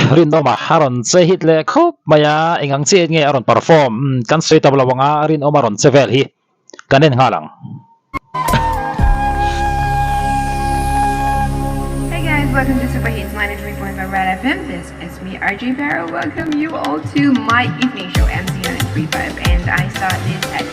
Rinawma a rawn che hit leh khawp mai a, eng ang chiah nge a rawn perform kan sawi tawp lo ang a, Rinawma rawn che vel hi kan en nghal ang. Hey guys, welcome to Super Hits 93.5 Red FM. This is me, RJ Barrow. Welcome you all to my evening show, MC 935, and I start this at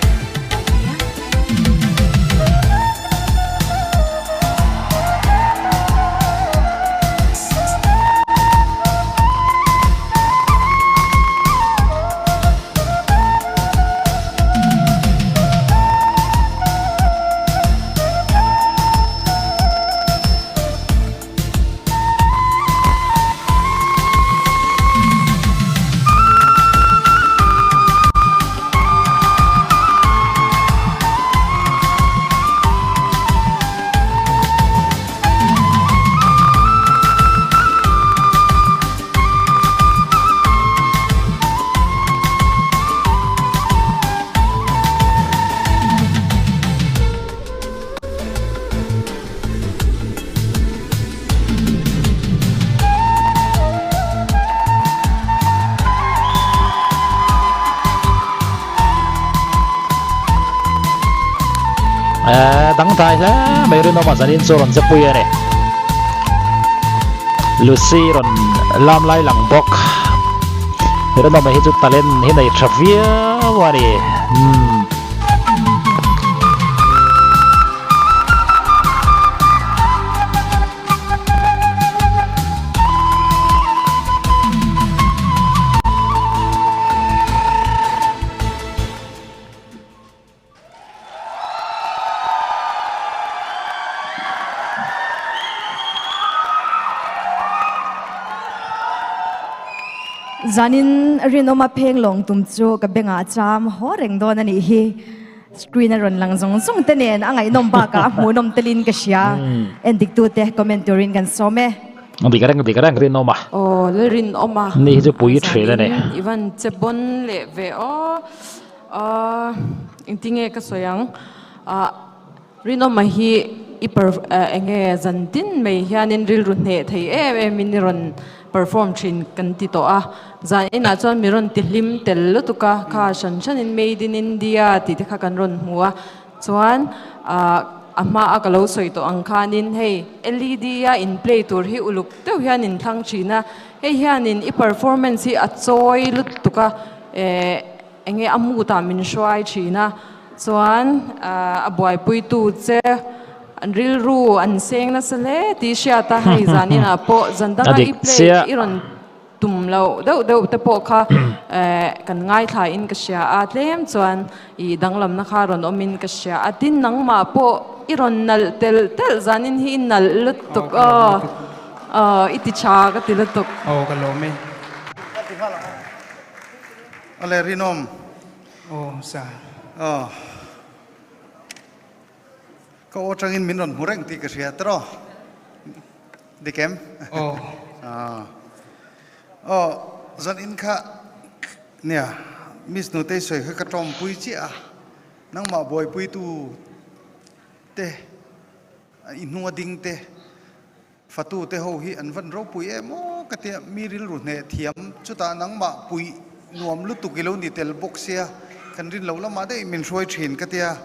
Dangdai hle mai rinawm a zanin chu rawn che pui a ni. Lucy rawn lam lai lang bawk. Rinawma hi chu talent hi nei tha viau a ni. Umm. Zanin rinawma pheng lawng tum chu ka bengah cham haw reng dawn a nih hi. Screen a rawn lang zawng zawng te nen a ngaihnawm bakah a hmuhnawm telin ka hria. Endik tute comment turin kan sawm e. Dik reng dik reng rinawma. Aw Lalrinawma. Ni hi chu pui thin a ni. Zanin i van che bawn leh ve aw. Ahh engtinge ka sawi ang ah Rinawma hi i per enge zan tin mai hianin rilru hneh thei em em in i rawn perform thin kan ti tawh a zan inah chuan mi rawn ti hlim tel lutuk a kha hran hranin made in India tih te kha kan rawn hmu a chuan ah a hma a ka lo sawi tawh ang khanin hei led a in play tur hi uluk deuh hian in thlang thin a hei hianin i performance hi a chawi lutuk a eh. Enge a mood ah min hruai thin a, chuan a buaipuitu che an rilru an seng nasa hle tih hriat a, hei zanin ah pawh zan danga i play i rawn tum loh deuh deuh te pawh kha kan ngaithla in ka hria a, tlem chuan i danglamna kha rawn awm in ka hria a, tin nangmah pawh i rawn nalh telh telh zanin hi i nalh lutuk aw, i ti tha ka ti lutuk. Aw ka lawm e. Ale rinawm. Aw sa. Aw. Ka aw tangin min rawn hmu reng tih ka hria tawh. Dik em? Aw. Aw, zan in kha nia Miss Nutei sawi kha ka tawmpui chiah a. Nangmah buaipuitu te i hnunga ding te Fatu te ho hi an van ropui em aw ka tia, mi rilru hneh thiam, chutah nangmah puih nuam lutuk i lo ni tel bawk sia, kan rin loh lamah daih min hruai thin ka tia.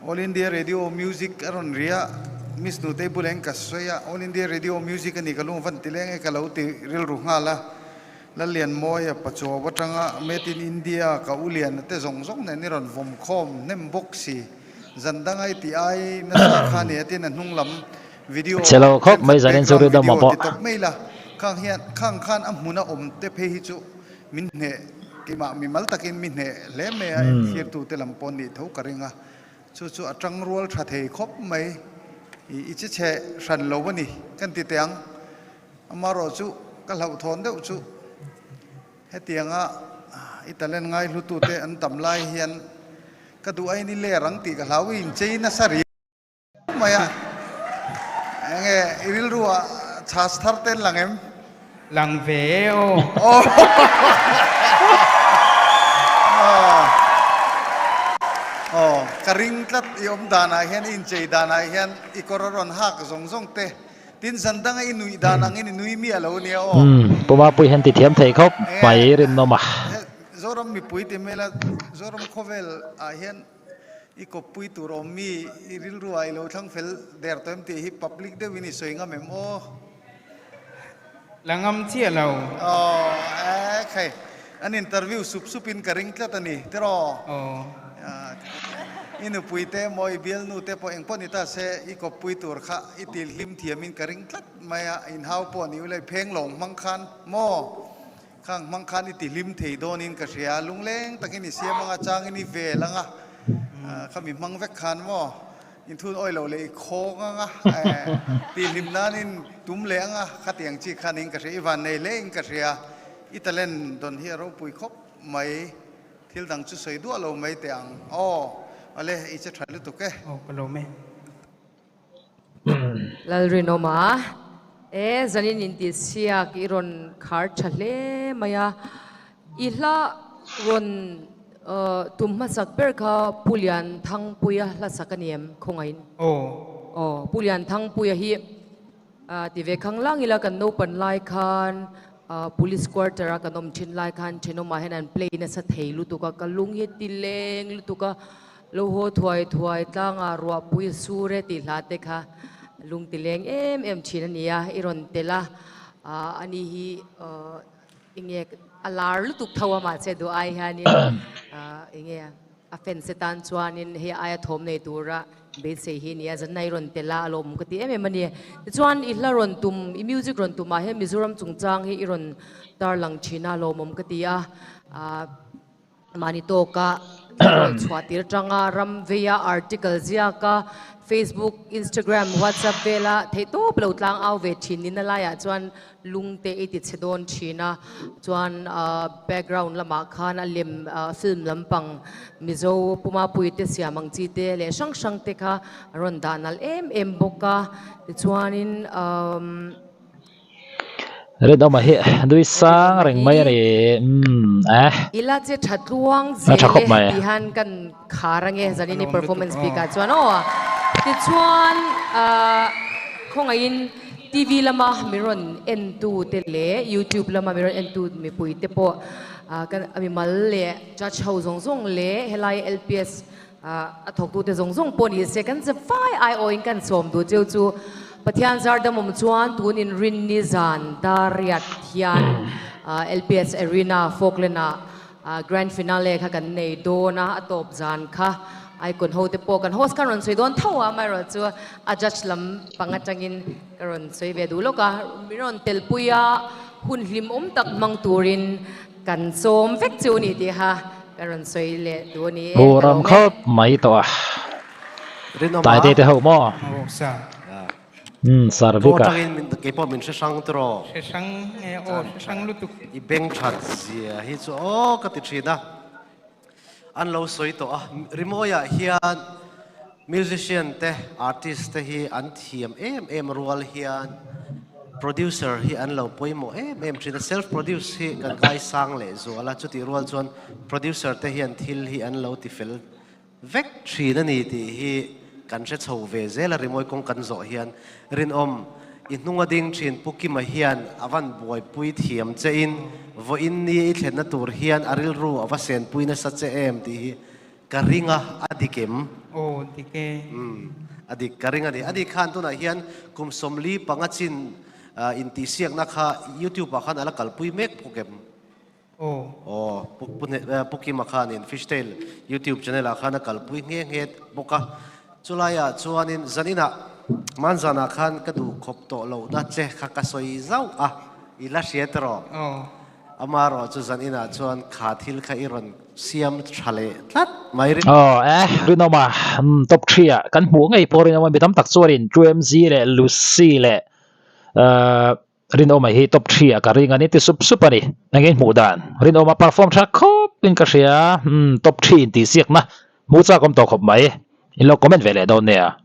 All India Radio Music a rawn ri a, Miss Nutei bulah in ka sawi a, All India Radio Music a ni ka lung van ti leng e ka lo ti rilru nghal a, Lallianmawia Pachuau atanga Made in India ka u lian te zawng zawng nen i rawn vawm khawm hnem bawk si, zan danga i tih ai nasa kha ni a tin a hnung lam Video Chhe lo khawp mai thenkhat zanin chu background ridawm video a pawh. ti tawp mai la, khang hian khang khan a hmuna awm te phei hi chu min hneh keimah mimal takin mi hneh hle mai a, enthirtu te lam pawh nih tho ka ring a, chu chu a tang rual tha thei khawp mai i i che chhe hran lo a ni kan ti teh ang, amaherawh chu ka hlauhthawn deuh chu hetianga i talent ngaihlutu te an tam lai hian ka duh ain i ler ang tih ka hlau i inchei nasa riau. Mai a, enge i rilru ah chhas thar ten lang em? Lang ve e aw. Aw, ka ring tlat i awm danah hian i inchei danah hian i kawr a rawn hak zawng zawng te. Tin zan danga i nuih dan angin i nui miah lo nia aw. Umm Pu Mapui hian ti thiam thei khawp mai rinawm a. Zoram mipui ti hmel a, Zoram khawvel ah hian i kawppui tur awm mi i rilru ah i lo thlang fel der tawh em tih hi public deuh in i sawi ngam em aw. La ngam chiah lo. Aw e khai an interview sup sup in ka ring tlat a ni tiraw. Aw. I nupui te emaw i bialnu te pawh engpawh ni ta se i kawppui tur kha i til hlim thiam in ka ring tlat mai a, inhau pawh ni ula i pheng lawng hmang khan maw khang hmang khan i ti hlim thei dawn in ka hria, lungleng takin i siam anga changin i vel anga khami hmang vek khan maw. Inthun awi loh leh i khawng anga tih hlim nanin tum leh anga khatiang chi khanin ka hria, i van nei hle in ka hria, i talent dawn hi a ropui khawp mai, thil dang chu sawi duah lo mai teh ang aw, awle i che tha lutuk e. Aw ka lawm e. Lalrinawma, E zanin intihsiak i rawn khar tha hle mai a, i hla rawn tum hmasak ber kha Pu Lianthangpuia hla sak a ni em khawngaihin? Aw. Aw, Pu Lianthangpuia hi ti ve khang lang ila kan naupan lai khan Police quarter a kan awm thin lai khan thenawmah hian an play nasa thei lutuk a, ka lung hi ti leng lutuk a, Lo haw thuai thuai tlangah ruahpui sur e tih hla te kha lung ti leng em em thin a ni a, i rawn tel a, ani hi enge a lar lutuk tho a mahse duh ai hianin enge a fans te tan chuanin hei aia thawm nei tura beisei hi a ni a, zanna i rawn tel a a lawmawm ka ti em em a ni. Tichuan i hla rawn tum, i music rawn tumah hian Mizoram chungchang hi i rawn tarlang thin a, lawmawm ka ti a. Mahni tawka thil chhuah tir atanga ram veia article ziaka Facebook, Instagram, WhatsApp vela theihtawp lo tlang au ve thin nina laiah chuan lung te i ti chhe dawn thin a, chuan background lamah khan a lem film lampang Mizo Pumapui te siam ang chi te leh hrang hrang te kha a rawn dah nalh em em bawk a, tichuanin umm. Rinawma hi nui sang reng mai a ni umm eh. Ila che tha tluang A tha zel khawp e mai. ti han kan khar ange zanin i performance bik ah chuan aw tichuan ah khawngaihin TV lama mi rawn en tu te leh youtube lama mi rawn en tu mipui te pawh ah kan mimal leh judge ho zawng zawng leh helai LPS A thawktute zawng zawng pawh ni se kan che fai aiawhin kan sawm duh cheu chu Pathian zar damawm chuan tun inrinni zan Dariat hian LPS Arena Falkland ah Grand Finale kha kan nei dawn a, a tawp zan kha Icon ho te pawh kan host khan rawn sawi dawn tho a, amaherawh chu a judge lam pang atangin ka rawn sawi ve duh lawk a, min rawn telpui a hun hlimawm tak hmang turin Kan sawm vek chu ni tih kha ka rawn sawi leh duh a ni e, Pu ka ram lawm e. khawp mai tawh a. Rinawma. Taite te ho maw? Aw sa. Umm sir Thaw Vika. atangin min kei pawh min hre hrang tiraw. Hre hrang e aw hre hrang lutuk. I beng that zia hi chu aw ka ti thin a. An lo sawi tawh a, rimawiah hian musician te, artist te hi an thiam em em rual hian producer hi an lo pawimawh em em thin a, self produce hi kan ngaisang leh zual a, chutih rual chuan producer te hian thil hi an lo ti fel vek thin a ni tih hi kan hre chho ve zel a, rimawi kawng kan zawh hian rinawm I hnunga ding thin Pu Kima hian a van buaipui thiam che in vawiin ni i thlenna tur hian a rilru a va senpui nasa che em tih hi ka ring a, a dik em? Aw, dik e. Umm, a dik ka ring a ni. A dik khan tunah hian kum 45 chin intihsiakna kha YouTube ah khan a la kalpui mek bawk em? Aw. Aw, Pu Pu Pu Kima khanin Fishtail YouTube channel ah khan a kalpui nghe nghe bawk a. Chulaiah chuanin zaninah Manzanah khan ka duh khawp tawh lohna che kha ka sawi zauh a, i la hria tiraw? Aw. Amaherawh chu zaninah chuan kha thil kha i rawn siam tha leh tlat mai rin. Aw e, Rinawma, top threeah kan hmuh ngei pawh Rinawma mi tam tak chuanin Truemz leh Lucy leh Rinawma hi top threeah ka ring a ni ti sup sup a ni. Engin hmuh dan? Rinawma perform tha khawp in ka hria. Umm top three in tihsiakna hmuh chak awm tawh khawp mai. In lo comment ve leh dawn nia.